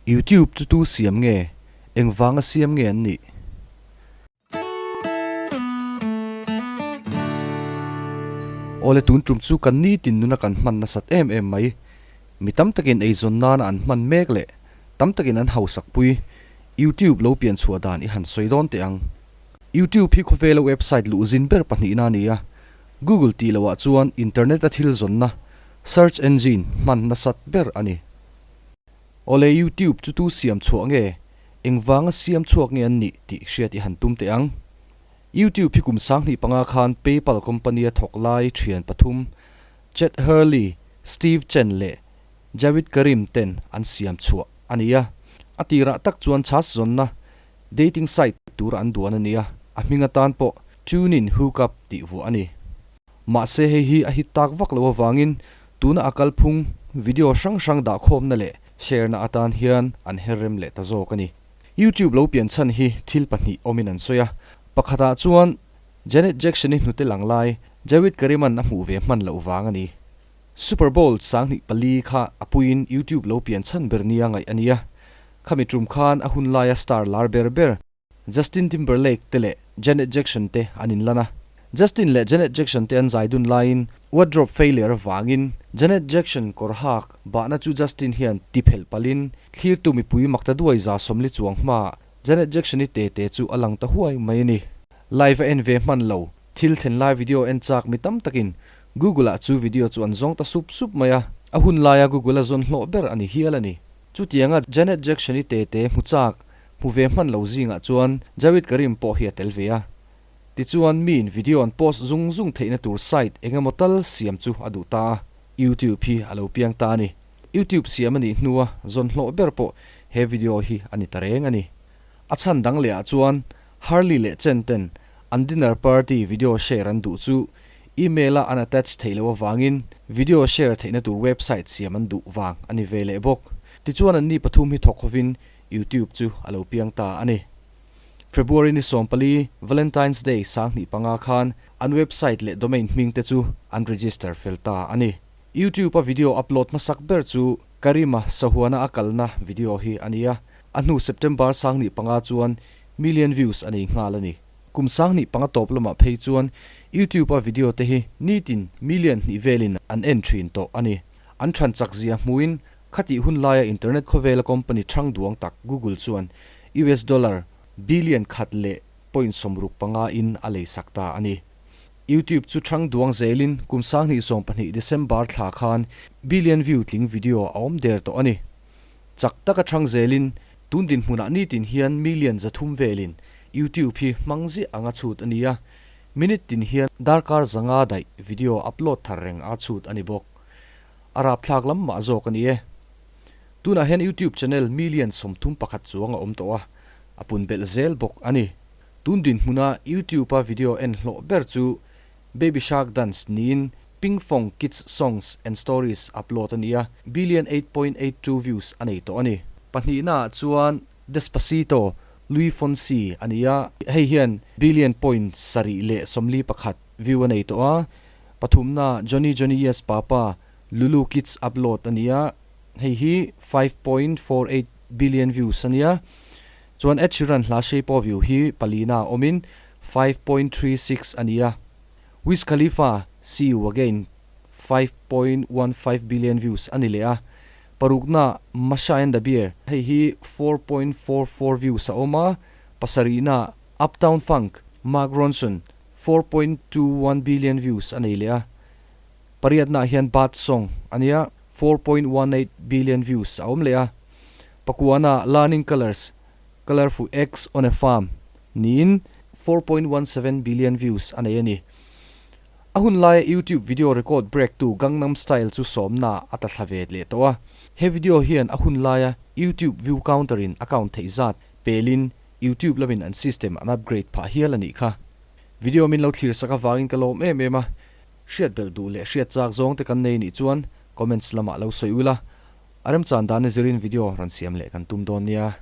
YouTube chu tu siam nge? Engvanga siam nge an nih? Awle tun tum chu kan nitin nuna kan hman nasat em em mai. Mi tam takin eizawn nana an hman mek leh tam takin an hausak pui. YouTube lo pian chhuah dan i han sawi dawn teh ang. YouTube hi khawvela website luh zin ber pahnihna a ni a, Google tih loh ah chuan internet a thil zawnna, search engine, hman nasat ber a ni. Awle YouTube chu tu siam chhuah nge, engvanga siam chhuak nge an nih tih hriat i han tum teh ang. YouTube hi kum 2005 khan PayPal company a thawk lai thian pathum, Chad Hurley, Steve Chen leh Jawed Karim ten an siam chhuah a ni a. A tirah tak chuan chhas zawnna, dating site, tur an duan a ni a, a hming atan pawh TuneIn Hookup tih vuah a ni. Mahse hei hi a hit tak vak lo avangin tuna a kalphung video hrang hrang dahkhawmna leh share na atan hian an her rem leh ta zawk a ni. YouTube lo pian chhan hi thil pahnih awmin an sawi a, pakhatah chuan Janet Jackson-i hnute lang lai Jawed Karim-a'n a hmuh ve hman loh vang a ni. Super Bowl 2004 kha a puiin YouTube lo pian chhan ber nia ngaih a ni a, khami tum khan a hun laia star lar ber ber Justin Timberlake te leh Janet Jackson te an inlan a. Justin leh Janet Jackson te an zai dun laiin wardrobe failure avangin Janet Jackson kawr hak bahna chu Justin hian ti phelh palhin thlirtu mipui makta duai 40 chuang hmaah Janet Jackson-i te te chu a lang ta huai mai a ni. Live a en ve hman lo, thil thlen lai video en chak mi tam takin Google-ah chu video chu an zawng ta sup sup mai a, a hun laia Google-a zawn hlawh ber a ni hial a ni. Chutianga Janet Jackson-i te te hmu chak Hmu ve hman lo zingah chuan Jawed Karim pawh hi a tel ve a. Tichuan, miin video an post zung zung theihna tur site eng emaw tal siam chu a duh ta a, YouTube hi a lo piang ta a ni. YouTube siam a nih hnua zawn hlawh ber pawh he video hi a ni ta reng a ni. A chhan dang lehah chuan Hurley leh Chen ten an dinner party video share an duh chu email a an attach theih loh avangin video share theihna tur website siam an duh vang a ni ve leh bawk. Tichuan anni pathum hi thawk hovin YouTube chu a lo piang ta a ni. February ni 14, Valentine's Day 2005 khan an website leh domain hming te chu an register fel ta a ni. YouTube a video upload hmasak ber chu Karima Sahuana a kalna video hi a ni a, a hnu September 2005 chuan million views a nei nghal a ni. Kum 2005 tawp lamah phei chuan YouTube a video te hi nitin million hnih velin an en thin tawh a ni. An than chak zia hmuin Khatih hun laia internet khawvela company thang duang tak Google chuan US dollar billion khat leh point 65 in a lei sak ta a ni. YouTube chu thang duang zelin kum 2012 December thla khan billion view tling video a awm der tawh a ni. Chak taka thang zelin tun dinhmunah nitin hian million 300 velin YouTube hi hmang ziah anga chhut a ni a, minute tin hian darkar 500 daih video upload thar reng a chhut a ni bawk. A rapthlak lam mah zawk a ni e. Tunah hian YouTube channel million 31 chuang a awm tawh a, a pun belh zel bawk a ni. Tun dinhmuna YouTube-a video en hlawh ber chu Baby Shark Dance niin Pinkfong Kids Songs and Stories upload a ni a, billion 8.82 views a nei tawh a ni. Pahnihnaah chuan Despacito, Luis Fonsi a ni a, hei hian billion point sarih leh 41 view a nei tawh a, Pathumna Johnny Johnny Yes Papa Lulu Kids upload a ni a, hei hi 5.48 billion views a nia. Chuan Ed Sheeran hla Shape of You hi palina a awmin 5.36 a ni a. Wiz Khalifa See You Again 5.15 billion views a ni leh a. Parukna Masha and the Bear hei hi 4.44 views a awm a. Pasarihna Uptown Funk Mark Ronson 4.21 billion views a nei leh a, pariatnaah hian Bad Song a nia, 4.18 billion views a awm leh a, pakuana Learning Colours, Colourful Eggs on a Farm niin 4.17 billion views a nei a ni. A hun laia YouTube video record break tu Gangnam Style chu sawmna a tla thla ve leh tawh a, he video hian a hun laia YouTube view counter in a count theih zat pelin YouTube lamin an system an upgrade phah hial a nih kha. Video min lo thlir sak avangin ka lawm em em a, hriat belh duh leh hriat chak zawng te kan nei nih chuan comments lamah lo sawi ula, a remchan dan a zirin video rawn siam leh kan tum dawn nia.